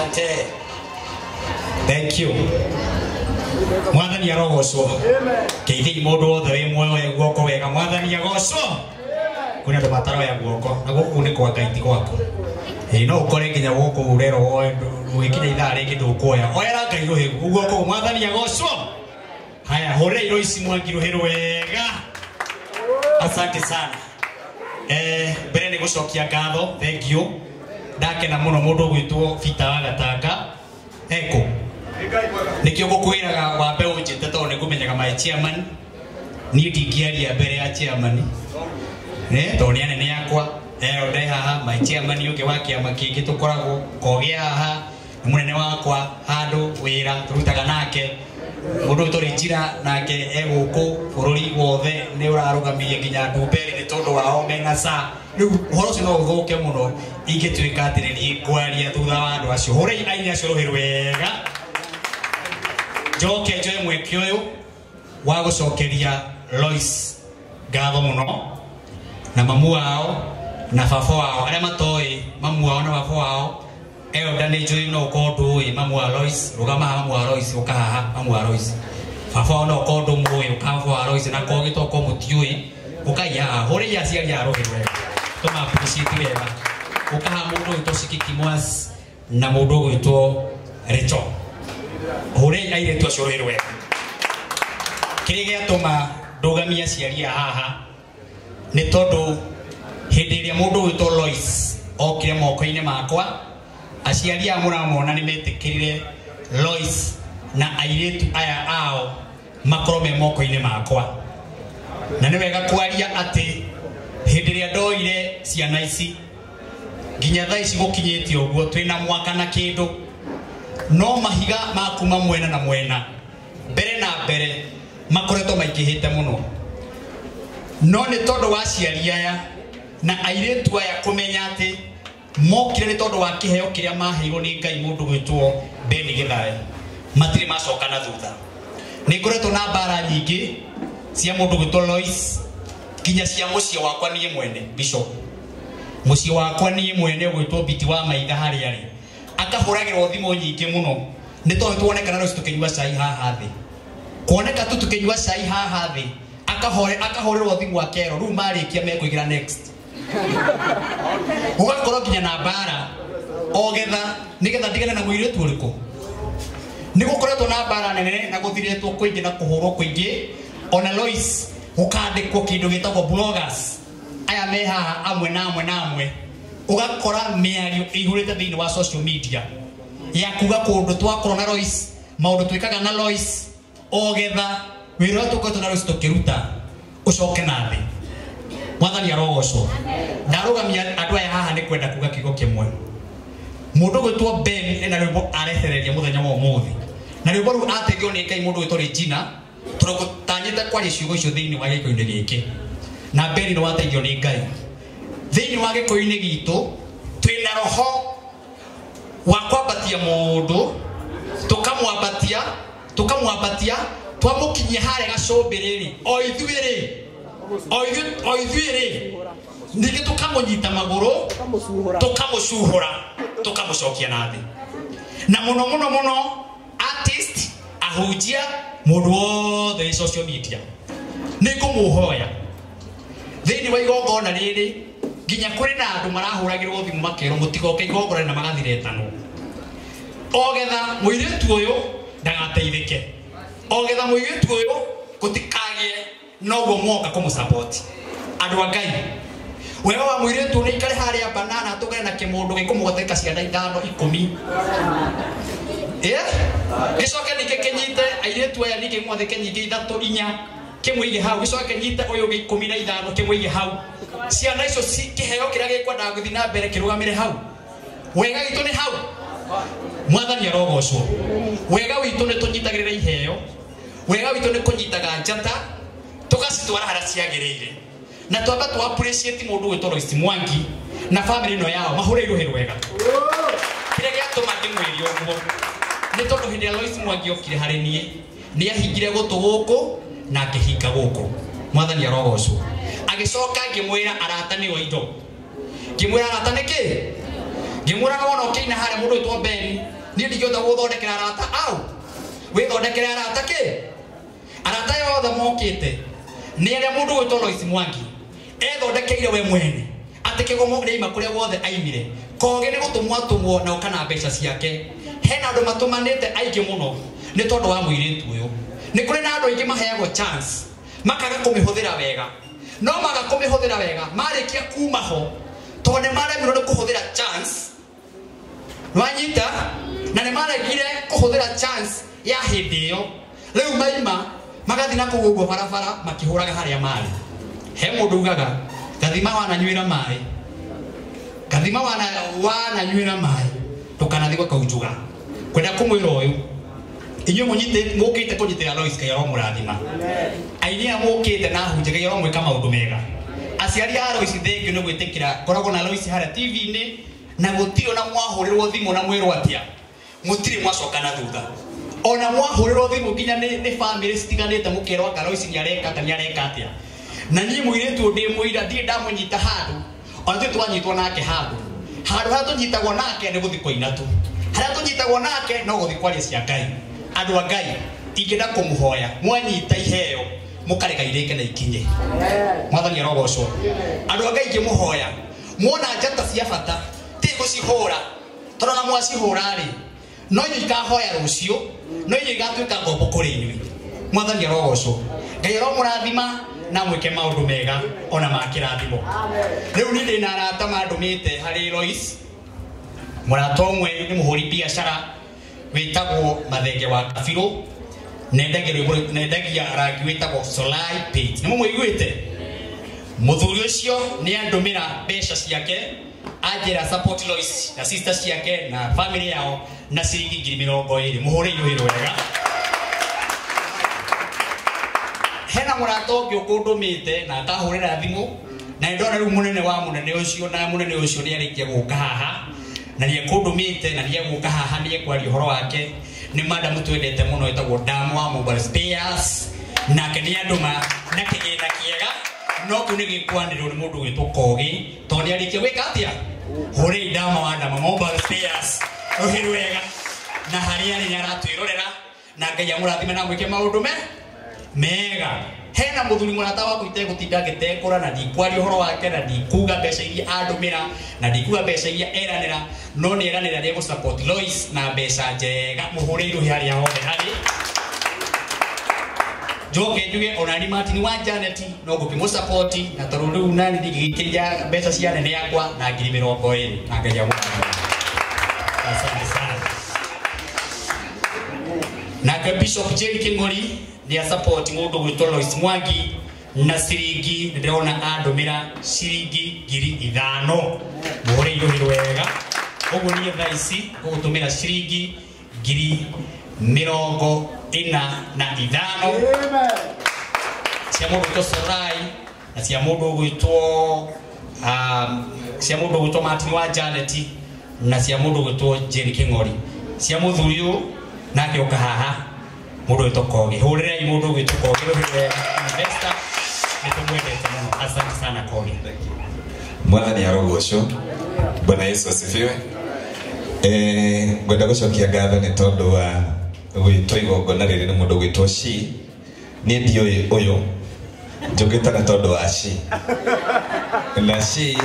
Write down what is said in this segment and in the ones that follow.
Asante. Thank you. Mwathani arogocwo. Geithii mundu wothe wi muoyo guoko wega. Mwathani agocwo. Kwina andu mataroya guoko na guku ni kwa Ngai ti gwaku. Ĩ no ukore nginya guoko urerwo gwikinya ithaa ringi ndukuoya. Oyera Ngai ruhi guoko. Mwathani agocwo. Haya, hũrĩra Lois Mwangi rũhĩ rwega. Asante sana. Mbere nĩ gũcokia ngatho, thank you. Ndakena mũno mũndũ ũgwĩtwo Peter wa Gatanga. Eko. Nĩkĩo ngũkwĩraga wambe ũnjĩte tondũ nĩ ngũmenyaga my chairman. Niĩ ndingĩaria mbere ya chairman. Tondũ nĩ anene akwa. Ndĩ haha my chairman ũngĩ wa kĩama kĩngĩ tũkoragwo kogĩa haha. Nĩ mũnene wakwa handũ wĩra tũrutaga nake. Mũndũ ũyũ tũrĩ njira nake egũkũ bũrũri wothe nĩ ũrarũgamirie nginya Ndumberi nĩ tondũ wao mena sa. Rĩu ũhoro ũcio no ũthũke mũno ingĩtuĩka atĩ nĩ niĩ ngwaria thutha wa andũ acio. Hũrei aini acio rũhĩ rwega. Njoke njoe mweke ũyũ wa gũcokeria Lois ngatho mũno na mamu wao na baba wao arĩa matoĩ mamu wao na baba wao. Elda nĩ njũĩ no ũkorwo ndũĩ mamu wa Lois, rũgama haha mamu wa Lois, ũka haha mamu wa Lois. Baba wao no ũkorwo ndũmũĩ, ũka baba wa Lois na kogĩ to ũkorwo mũtiũĩ, ũkai haha, hũrĩria aciari a rũhĩ rwega. Tũma appreciate wega. Ũka haha mũndũ ũgwĩtwo Shikiki Mwas na mũndũ ũgwĩtwo Rachel. Hũrĩria airĩtu acio rũhĩ rwega. Kĩrĩa gĩatũma ndũgamie aciari a haha nĩ tondũ hĩndĩ ĩrĩa mũndũ ũgwĩtwo Lois okire moko-inĩ makwa, aciari aya mũramona nĩ metĩkĩrire Lois na airĩtu aya ao makorwo me moko-inĩ makwa. Na nĩ wega kwaria atĩ hĩndĩ ĩrĩa ndoire ciana ici nginya thaa ici gũkinyĩte ũguo twĩna mwaka na kĩndũ, no mahiga ma kuma mwena na mwena mbere na mbere makoretwo maingĩhĩte mũno. No nĩ tondũ wa aciari aya na airĩtu aya kũmenya atĩ mokire nĩ tondũ wa kĩheo kĩrĩa maheirwo nĩ Ngai mũndũ gwĩtwo Ben Githae, matirĩ macoka na thutha. Nĩ ngoretwo na mbara nyingĩ cia mũndũ gwĩtwo Lois nginya cia mũciĩ wakwa niĩ mwene Bishop. Mũciĩ wakwa niĩ mwene gwĩtwo Biti wa Maitha harĩa arĩ akahũragĩrwo thimũ nyingĩ mũno nĩ tondũ tuonekana Lois tũkĩnyua cai haha thĩ. Kuoneka tu tũkĩnyua cai haha thĩ, akahũrĩrwo thimũ akerwo rĩu marĩkia mekũingĩra next. Ũgakorwo nginya na mbara ogetha nĩgetha ndigane na mũirĩtu ũrĩkũ. Nĩ gũkoretwo na mbara nene na gũthirĩtwo kũingĩ na kũhũrwo kũingĩ. Ona Lois gũkandĩkwo kĩndũ gĩtagwo bloggers aya me haha amwe na amwe na amwe, ũgakora mĩario ĩihũrĩte thĩinĩ wa social media ya kuga kũndũ twakorwo na Lois, maũndũ twĩkaga na Lois, ogetha wĩra ũrĩa tũkoretwo na Lois tũkĩruta ũcoke na thĩ. Mwathani arogocwo. Ndarũgamia andũ aya haha nĩ kwenda kuga kiugo kĩmwe. Mũndũ ũgwĩtwo Ben ena rwĩmbo arehereria mũthenya wa ũmũthĩ, na rwĩmbo rũu ateithio nĩ Ngai mũndũ ũgwĩtwo Regina, tondũ gũtanyĩte kwaria ciugo icio thĩinĩ wa gĩkũyũ-inĩ gĩkĩ. Na Ben nĩ wateithio nĩ Ngai. Thĩinĩ wa gĩkũyũ-inĩ gitũ twĩna roho wa kwambatia mũndũ, tũkamwambatia, tũkamwambatia, twamũkinyia harĩa gacũmbĩrĩ-rĩ, o ithuĩ-rĩ, o ithuĩ-rĩ, ningĩ tũkamũnyita magũrũ, tũkamũcuhũra, tũkamũcokia na thĩ. Na mũno mũno mũno artist, ahunjia, mũndũ wothe wĩ social media, nĩ ngũmũhoya thĩinĩ wa igongona rĩrĩ nginya kũrĩ na andũ marahũragĩrwo thimũ makerwo mũtigoke igongona na magathiretanwo. Ogetha mũirĩtu ũyũ ndagateithĩke, ogetha mũirĩtu ũyũ gũtikagĩe noguo mwoka kũmũsupport. Andũ a Ngai, wega wa mũirĩtu nĩ ikare harĩa banana tũgere na kĩmũndũ gĩkũmũgoteka ciana 5 10. Gĩcoke ningĩ kĩnyite airĩtu aya ningĩ mwathĩke nyingĩ 3 4 kĩmũige hau, gĩcoke kĩnyite ũyũ ũngĩ 15 kĩmũige hau. Ciana icio kĩheo kĩrĩa gĩkwendaga gũthiĩ na mbere kĩrũgamĩre hau. Wega witũ nĩ hau. Mwathani arogocwo. Wega witũ nĩ tũnyitagĩrĩra iheo. Wega witũ nĩ kũnyitaga njata tũgacitwara harĩa ciagĩrĩire. Na twamba tũ appreciate mũndũ ũgwĩtwo Lois Mwangi na family ĩno yao mahũrĩirwo rũhĩ rwega. Kĩrĩa gĩatũma ndĩmwĩre ũguo nĩ tondũ hĩndĩ ĩrĩa Lois Mwangi okire harĩ niĩ nĩ ahingire gũtũ gũkũ na akĩhinga gũkũ. Mwathani arogocwo. Agĩcoka ngĩmwĩra arata nĩo indo. Ngĩmwĩra arata nĩ kĩ? Ngĩmwĩraga wona ũkĩina harĩa mũndũ wĩtwo Ben, niĩ ndingĩhota gũgũthondekera arata au. Wĩthondekere arata kĩ? Arata yothe mokĩte nĩ arĩa mũndũ wĩtwo Lois Mwangi ethondekeire we mwene atĩ kĩgomo rĩima kũrĩa guothe aimire koge nĩ gũtũmwo atũmwo na ũka na mbeca ciake. Hena andũ matũmanĩte aingĩ mũno nĩ tondũ wa mũirĩtu ũyũ. Nĩ kũrĩ na andũ aingĩ maheagwo chance makaga kũmĩhũthĩra wega, no maga kũmĩhũthĩra wega marĩkia kuma ho tondũ nĩ maremirwo nĩ kũhũthĩra chance. Wanyita na nĩ maregire kũhũthĩra chance ya hĩndĩ ĩyo. Rĩu maima magathi na kũu ũguo barabara makĩhũraga harĩa marĩ. He mũndũ ugaga gathima wananyuĩra maĩ, gathima wananyuĩra maĩ ndũkanathiĩ gũkaunjuga. Kwenda kũmwĩra ũyũ, inyuĩ mũnyitĩ mũkĩte kũnyitĩra Lois Ngai aromũrathima. Aini aya mũkĩte na hunje Ngai aromwĩka maũndũ mega. Aciari a Lois thengio nĩ gwĩtĩkĩra ngoragwo na Lois harĩa TV-inĩ na gũtirĩ ona mwahũrĩrwo thimũ na mwĩrwo atĩa, mũtirĩ mwacoka na thutha. Ona mwahũrĩrwo thimũ nginya nĩ family citiganĩte mũkerwo anga Lois nĩ areka atĩa, nĩ areka atĩa. Na niĩ mũirĩtu ũyũ ndĩ mũira, ndirĩ ndamũnyita handũ, ona tũtirĩ twanyitwo nake handũ. Handũ harĩa tũnyitagwo nake nĩ gũthiĩ kũina tu, harĩa tũnyitagwo nake no gũthiĩ kwaria cia Ngai. Andũ a Ngai, ingĩenda kũmũhoya mwanyita iheo mũkareka irĩke na ikinye. Mwathani arogocwo. Andũ a Ngai ingĩmũhoya muona njata cia bata ti gũcihũra, tondũ na mwacihũra rĩ no inyuĩ ikahoya rũciũ, no inyuĩ igatuĩka ngombo kũrĩ inyuĩ. Mwathani arogocwo. Ngai aromũrathima na mwĩke maũndũ mega ona ma kĩrathimo. Rĩu niĩ ndĩna arata mandũmĩte harĩ Lois. Mũrata ũmwe nĩ mũhũri biacara wĩtagwo Mathenge wa Kabirũ, nendagia rangi wĩtagwo Solai Paint. Nĩ mũmũiguĩte? Mũthuri ũcio nĩ andũmĩra mbeca ciake, anjĩra support Lois na sister ciake na family yao na ciringi 20,000. Mũhũre iruhĩ rwega. Hena mũrata ũngĩ ũkũndũmĩte na akahũrĩra thimũ, na nĩ ndona rĩu mũnene wa mũnene ũcio na mũnene ũcio nĩ arĩkia gũka haha, na nĩ ekũndũmĩte na nĩ egũka haha nĩ ekwaria ũhoro wake. Nĩ madamu twendete mũno ĩtagwo Damu wa Mobile Spares, nake nĩ andũma na kĩgĩna kĩega, no kĩu nĩ gĩkwanĩrĩrwo nĩ mũndũ ũgwĩtwo Kogi, tondũ nĩ arĩkia gwĩka atĩa? Hũrĩi Damu wa Damu Mobile Spares rũhĩ rwega, na harĩa arĩ nĩ aratwĩrorera, na Ngai amũrathime na amwĩke maũndũ mega. Hena mũthuri mũrata wakwa itegũtinda ngĩtekũra na ndikwaria ũhoro wake na ndikuga mbeca iria andũmĩra na ndikuga mbeca iria eranĩra, no nĩ eranĩra nĩ egũ-support Lois na mbeca njega. Mũhũre irũhi harĩa hothe harĩ. Njoke njuge ona ni Martin wa Janet no ngũkĩmũ-support, na tondũ rĩu nani ndingĩgĩikĩria mbeca cia nene yakwa na 20,000 na Ngai amũrathime. Asante sana. Nake Bishop Jerry King'ori nĩ a-support mũndũ gwĩtwo Lois Mwangi na ciringi, nĩ ndĩrona andũmĩra ciringi 5,000. Mũhũre irũhi rwega. Ũguo niĩ thaa ici ngũgũtũmĩra ciringi 45,000 cia mũndũ gwĩtwo Sorai na cia mũndũ gwĩtwo cia mũndũ gwĩtwo Martin wa Janet na cia mũndũ gwĩtwo Jerry King'ori. Cia mũthuri ũyũ nake ũka haha mũndũ wĩtwo Kogi. Hũrĩrai mũndũ wĩtwo Kogi rũhĩ rwega. Investor nĩ tũmwendete mũno. Asante sana Kogi. Mwathani arogocwo. Bwana Yesu asifiwe. Ngwenda gũcokia ngatho nĩ tondũ wa gwĩtwo igongona rĩrĩ nĩ mũndũ gwĩtwo Shi. Niĩ ndiũĩ ũyũ, njũkĩte na tondũ wa Shi. Na Shi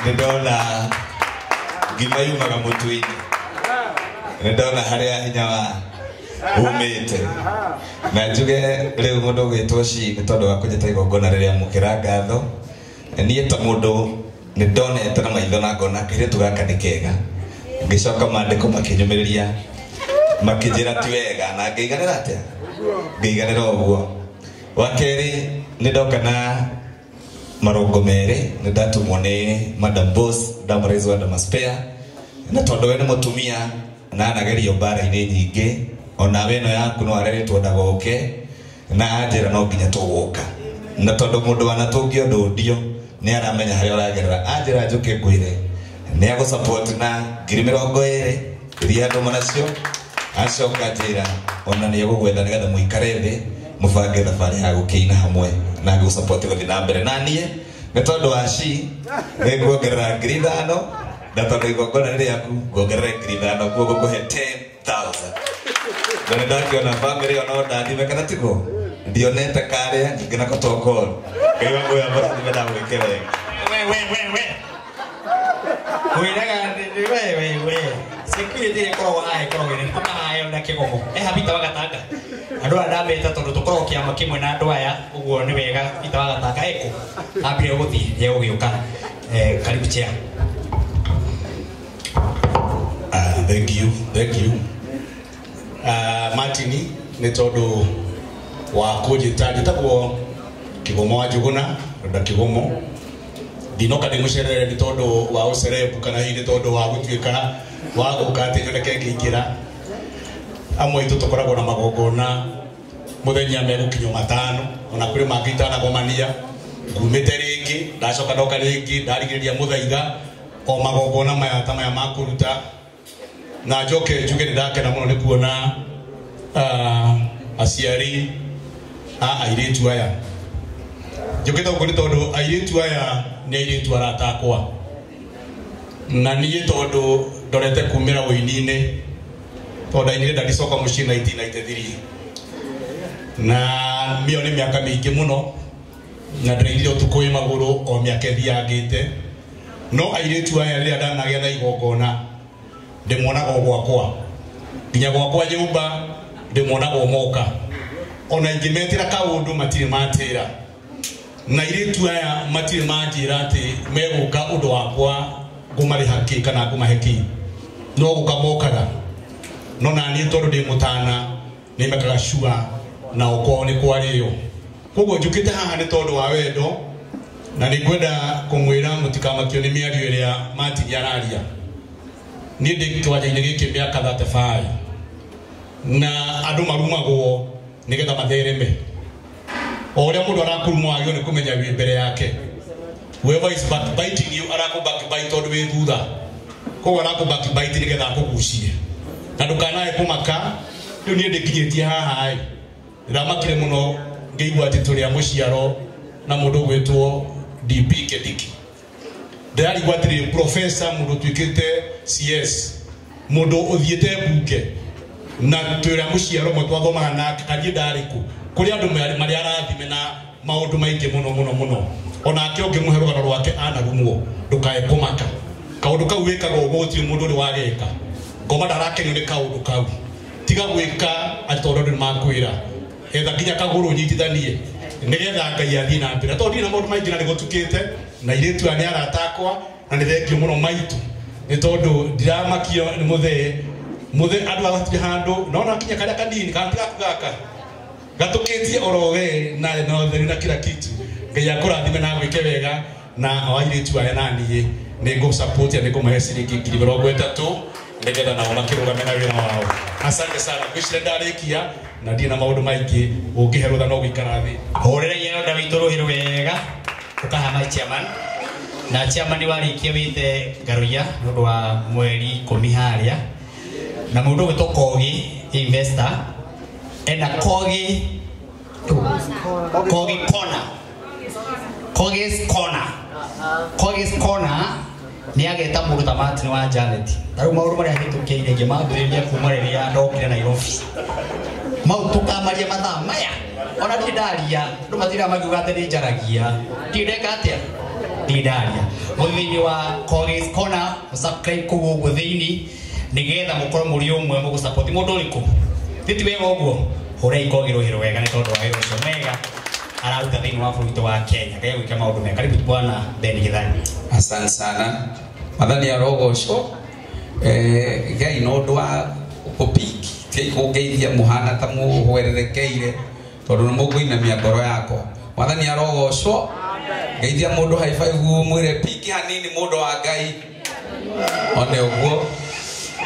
nĩ ndona ngima yumaga mũtu-inĩ, nĩ ndona harĩa hinya wa umĩte. Na njuge rĩu mũndũ ũgwĩtwo Shi nĩ tondũ wa kũnyita igongona rĩrĩa amũkĩra ngatho. Niĩ ta mũndũ nĩ ndonete na maitho na ngona kairĩtu gaka nĩ kega. Ngĩcoka maandĩko makĩnyũmĩrĩria makĩnjĩra ti wega, na ngĩiganĩra atĩa? Ngĩiganĩra ũguo. Wa kerĩ nĩ ndoka na marũngo merĩ, nĩ ndatumwo nĩ Madam Boss Damaris wa Damaspare, na tondũ we nĩ mũtumia na anagerio mbara-inĩ nyingĩ, ona we ĩno yaku no areretwo ndagoke, na anjĩra no nginya tũgũka. Na tondũ mũndũ wanatũngio ndũndio nĩ aramenya harĩa ũragerera, anjĩra njũke ngwĩre nĩ agũ-support na 20,000 iria andũ nacio, acoka njĩra ona nĩ egũgwetha nĩgetha mũikare thĩ mũbange thabarĩ ya gũkĩina hamwe na ngũ-support gũthiĩ na mbere. Na niĩ nĩ tondũ wa Shi nĩ nguongerera 5,000 Na tondũ igongona nĩ rĩaku nguongerere 5,000 kuo ngũkũhe 10,000. Na nĩ ndakiona bamĩrĩ ĩyo no ndathime kana tiguo? Ndionete karĩa ningĩ nako to koru. Ngai wangu ũyũ amũrathime na amwĩke wega. We. Wĩraga we. Security ĩkoragwo haha ĩkoragwo ĩrĩ kuma haha na kĩgomo. Eha Peter wa Gatanga. Andũ aya ndameta tondũ tũkoragwo kĩama kĩmwe na andũ aya, ũguo nĩ wega Peter wa Gatanga ekũ. Ambire gũthiĩ nĩegũgĩũka. Karibu chair. Thank you, thank you. Martin nĩ tondũ wa kũnjĩta njĩtagwo Kĩgomo wa Njũgũna, Rwenda Kĩgomo. Ndinoka ndĩmũcerere nĩ tondũ wa ũcerebu kana hihi nĩ tondũ wa gũtuĩka wa gũka atĩ nyoneke ngĩingĩra. Amwe aitũ tũkoragwo na magongona mũthenya megũkinywo 5 ona kũrĩ mangĩ itanagomania. Ngumĩte rĩngĩ ndacoka ndoka rĩngĩ ndarigĩrĩria mũthaiga o magongona maya ta maya ma kũruta. Na njoke njuge nĩ ndakena mũno nĩ kuona aciari a airĩtu aya. Njũkĩte gũkũ nĩ tondũ airĩtu aya nĩ airĩtu arata akwa. Na niĩ tondũ ndorete kumĩra ũini-inĩ, tondũ ndainire ndandicoka mũciĩ 1993. Na mĩo nĩ mĩaka mĩingĩ mũno, na ndĩrainire ũtukũ wĩ magũrũ o mĩaka ĩthiangĩte. No airĩtu aya rĩrĩa ndanagĩa na igongona, ndĩmonaga o gwakwa. Nginya gwakwa nyũmba ndĩmonaga o moka. Ona ingĩmetĩra kaũndũ matirĩ matĩra. Na airĩtu aya matirĩ manjĩra atĩ megũka ũndũ wakwa ngũmarĩha kĩ kana ngũmahe kĩ. No gũka mokaga. No naniĩ tondũ ndĩ mũtana nĩ mekaga sure na okorwo nĩ kwarĩo. Koguo njũkĩte haha nĩ tondũ wa wendo, na nĩ ngwenda kũmwĩra mũtikamakio nĩ mĩario ĩrĩa Martin araria. Niĩ ndĩ kĩwanja-inĩ gĩkĩ mĩaka 35 na andũ marumagwo nĩgetha mathereme. O ũrĩa mũndũ arakurumwo agĩrĩirwo nĩ kũmenya wĩ mbere yake. Whoever is backbiting you arakũ backbite tondũ wĩ thutha. Koguo arakũ backbite nĩgetha akũgucie. Na ndũkanae kũmaka, rĩu niĩ ndĩkinyĩtie haha ĩ. Ndĩramakire mũno ngĩigua atĩ tũrĩ a mũciaro na mũndũ ũgwĩtwo DP Kindiki. Ndĩrarigwo atĩrĩ, professor mũndũ ũtuĩkĩte CS, mũndũ ũthiĩte mbunge, na twĩ a mũciaro ũmwe twathomaga nake, kana niĩ ndarĩ kũ? Kũrĩ andũ marĩ arathime na maũndũ maingĩ mũno mũno mũno. Onake ũngĩmũhe rũgano rwake anarumwo, ndũkae kũmaka. Kaũndũ kau wĩkaga ũguo gũtirĩ mũndũ ũrĩ wageka. Ngoma ndarakenio nĩ kaũndũ kau. Tiga gwĩka atĩ tondũ andũ nĩmakwĩra. Etha nginya kagũrũ ũnyitithanie nĩgetha Ngai athiĩ na mbere. Tondũ ndirĩ na maũndũ maingĩ na nĩgũtukĩte, na airĩtu aya nĩ arata akwa, na nĩ thengio mũno maitũ. Nĩ tondũ ndiramakio nĩ mũthee. Mũthee andũ agatirĩ handũ, no ona kinya karĩa kanini, kana ti gaku gaka. Gatũkĩtie oro we na ũtheru na kila kitu. Ngai akũrathime na agwĩke wega, na o airĩtu aya na niĩ nĩ ngũsupport na nĩ ngũmahe ciringi 30,000 nĩgetha nao makĩrũgame na wĩra wao. Asante sana. Ngwĩciria ndarĩkia na ndirĩ na maũndũ maingĩ, ũngĩhe rũtha no gũikara thĩ. Hũrĩra elder witũ rũhĩ wega, ũkahama chairman. Na chairman warĩkia wĩte Ngaruiya nĩ ũndũ wa mweri 10 harĩa. Na mũndũ ũgwĩtwo Kogi investor ena Kogi Kogi Corner. Kogi's Corner. Kogi's Corner nĩ ageta mũndũ ta Martin wa Janet. Ta rĩu maũndũ marĩa hĩtũkĩire ngĩmambĩrĩria kuma rĩrĩa ndokire Nairobi. Mau tũkamaria mathaa maya. Ona ndirĩ ndaria, andũ matiraga makiuga atĩ nĩ njaragia. Ndirĩ ndeka atĩa? Ndirĩ ndaria. Mũthiĩ thĩinĩ wa Kogi's Corner, mũsubscribe kũu ũguo thĩinĩ, nĩgetha mũkorwo mũrĩ ũmwe mũgũsupport mũndũ ũrĩkũ. Ti wega ũguo? Hũrai Kogi rũhĩ rwega nĩ tondũ wa wĩra ũcio mwega araruta thĩinĩ wa bũrũri wa Kenya. Ngai agwĩke maũndũ mega. Karibu bwana Ben Githai. Asante sana. Mwathani arogocwo. Ngai no ũndũ wa gũpiki tigai kũngeithia mũhana ta mũhwererekeire tondũ nĩ mũkũinamia ngoro yakwa. Mwathani arogocwo. Ngeithia mũndũ high five mwĩre piki hanini mũndũ wa Ngai. One ũguo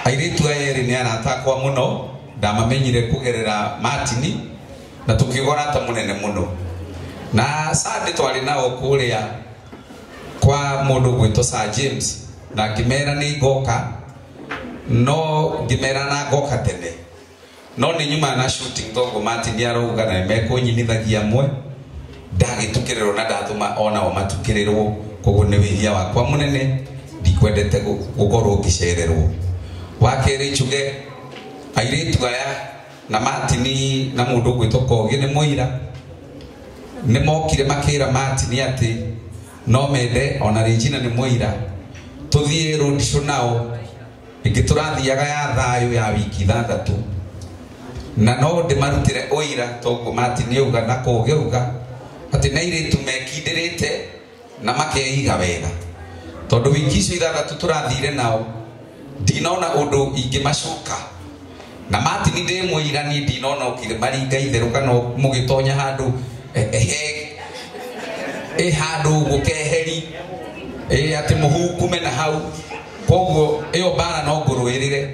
airĩtu aya erĩ nĩ arata akwa mũno, ndamamenyire kũgerera Martin na tũkĩgwa ũrata mũnene mũno. Na Sunday twarĩ nao kũrĩa kwa mũndũ ũgwĩtwo Sir James, na ngĩmera nĩ ngoka, no ngĩmera na ngoka tene. No nĩ nyuma na shooting toguo Martin arauga na nĩmekũnyinithagia amwe, ndagĩtukĩrĩrwo na ndatũma onao matukĩrĩrwo, koguo nĩ wĩhia wakwa mũnene. Ndikwendete gukorwo ngicererwo. Wa kerĩ njuge airĩtu aya na Martin na mũndũ ũgwĩtwo Kogi nĩ mũira nĩ mokire makĩra Martin atĩ no mende ona Regina nĩ mũira tũthiĩ road show nao ĩngĩ tũrathiaga ya thayũ ya wiki 6 na no ndĩmarutĩre ũira tondũ Martin auga na Kogi auga atĩ nĩ airĩtu mekindĩrĩte na makeiga wega tondũ wiki icio 6 tũrathire nao ndinona ũndũ ingĩmacuka na Martin ndĩ mũira niĩ ndinona ũkire maringa itherũ kana mũgĩtonya handũ handũ gũkeheri atĩ mũhukume na hau koguo ĩyo mbara no ngũrũĩrĩre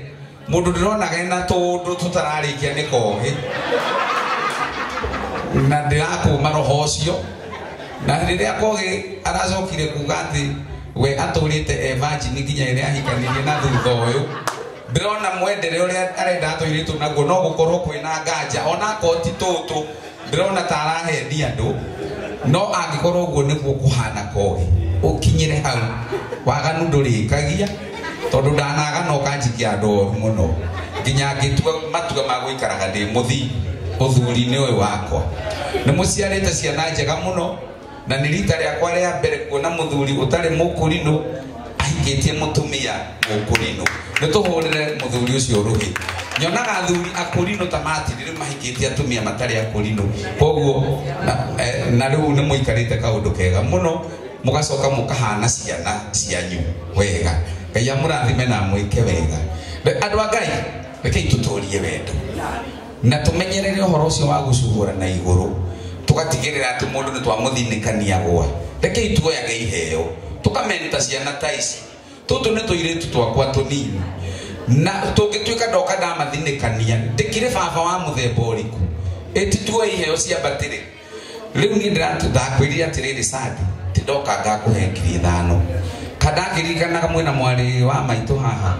mũndũ ndĩronaga ena tũndũ tũtararĩkia nĩ Kogi na ndĩrakũma roho ũcio na rĩrĩa Kogi aracokire kuga atĩ we atũrĩte e virgin nginya ĩrĩa ahikanirie na thutha ũyũ ndĩrona mwendere ũrĩa arenda atũirĩtwo naguo no gũkorwo kwĩna nganja ona akorwo ti tũtũ ndĩrona ta arahendia andũ no angĩkorwo ũguo nĩguo kũhana Kogi ũkinyĩre hau waganu ndũrĩkagia tondũ ndanagana ũkanjikia andũ oru mũno nginya ngĩtua matua ma gũikaraga ndĩ mũthi ũthuri-inĩ ũyũ wakwa. Nĩ mũciarĩte ciana njega mũno na nĩ rita rĩakwa rĩa mbere kuona mũthuri ũtarĩ mũkũrinũ ahikĩtie mũtumia mũkũrinũ. Nĩ tũhũrĩre mũthuri ũcio rũhĩ. Nyonaga athuri akũrinũ ta Martin rĩu mahikĩtie atumia matarĩ akũrinũ koguo na rĩu nĩ mũikarĩte kaũndũ kega mũno mũgacoka mũkahana ciana cianyu wega. Ngai amũrathime na amwĩke wega. Andũ a Ngai rekei tũtũrie wendo na tũmenyerere ũhoro ũcio wa gũcuhũra na igũrũ tugatigĩrĩra atĩ mũndũ nĩ twamũthinĩkania gwa. Rekei tuoyage iheo tũkamenta ciana ta ici tũtũ nĩ tũirĩtu twakwa tũnini na tũngĩtuĩka ndoka ndamathinĩkania ndĩkĩrĩ baba wa mũthemba ũrĩkũ ĩti tuoe iheo cia mbatĩrĩ. Rĩu niĩ ndakwĩrire atĩrĩrĩ Sandi ti ndoka ngakũhe 5,000 kandakĩririkanaga mwĩna mwarĩ wa maitũ haha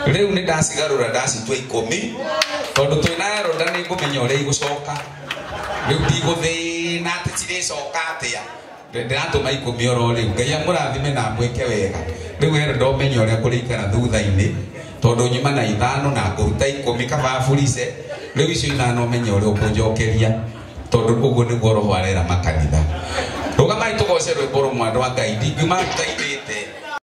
rĩu nĩ ndacigarũra ndacitua 10 tondũ twĩna eronda nĩ ngũmenya ũrĩa igũcoka rĩu ndigũthĩna atĩ cirĩcoka atĩa ndĩratũma 10 oro rĩu. Ngai amũrathime na amwĩke wega. Rĩu eronda ũmenye ũrĩa kũrĩikara thutha-inĩ tondũ nyuma na 5 na ngũruta 10 kaba burice rĩu icio 5 ũmenye ũrĩa ũkũnjokeria tondũ ũguo nĩguo roho arera makanitha. Rũgamai tũgoce rwĩmbo rũmwe andũ a Ngai ndingiuma tainĩte.